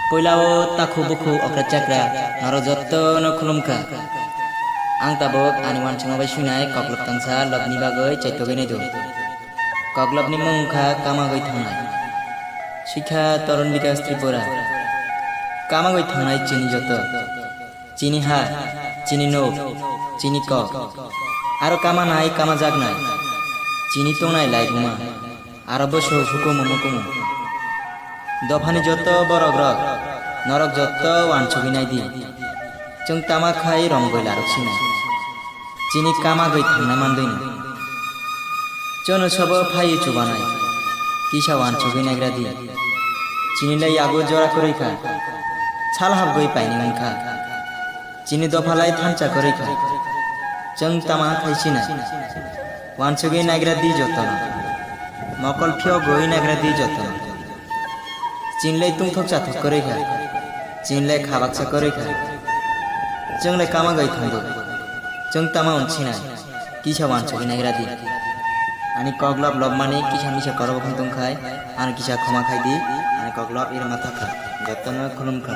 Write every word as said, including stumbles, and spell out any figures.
Puila o takhu bukhu okra chakra norok jotto no khulum kha. Ang tabuk ani uansukma bai suinai koklop tangsa lobni bagwi chaitogwi naidu. Koklopni mung wngkha kamagwi thangnai. Sikha Toron Bikas Tripura. Kamagwi thangnai chini jotto. Chini ha, chini nuk, chini kok. Aro kamanai kamajaknai. Chini tongnai laibuma. Aro bwswk hukumu mukumu. Dophani jotto borokrok, norok jotto uansugwi naidi. Chwng tama khai rong boilarok sinai. Chini kamagwi thangnai mandwino. Chwngno sobo phaiwi chubanai. Kisa uansugwi naigra di. Chini lai yago jora kwrwi kha. Sal habgwi paini wngkha. Chini dopha lai thansa kwrwi kha. Chwng tama khai sinai. Uansugwi naigra di jotono. Mokol phiyogwi naigra di jotono. Chini lai tungthok chathok kwrwi kha. Chini lai khabaksa kwrwi kha. Chwng lai kamagwi thangdo. Chwng tama wng sinai. Kisa uansugwi naigra di. Ani koklop lobmani kisa misa korok wng tongkhai. Ano kisa khoma khai di. Ani koklop iro ma thakha. Jotono khulum kha.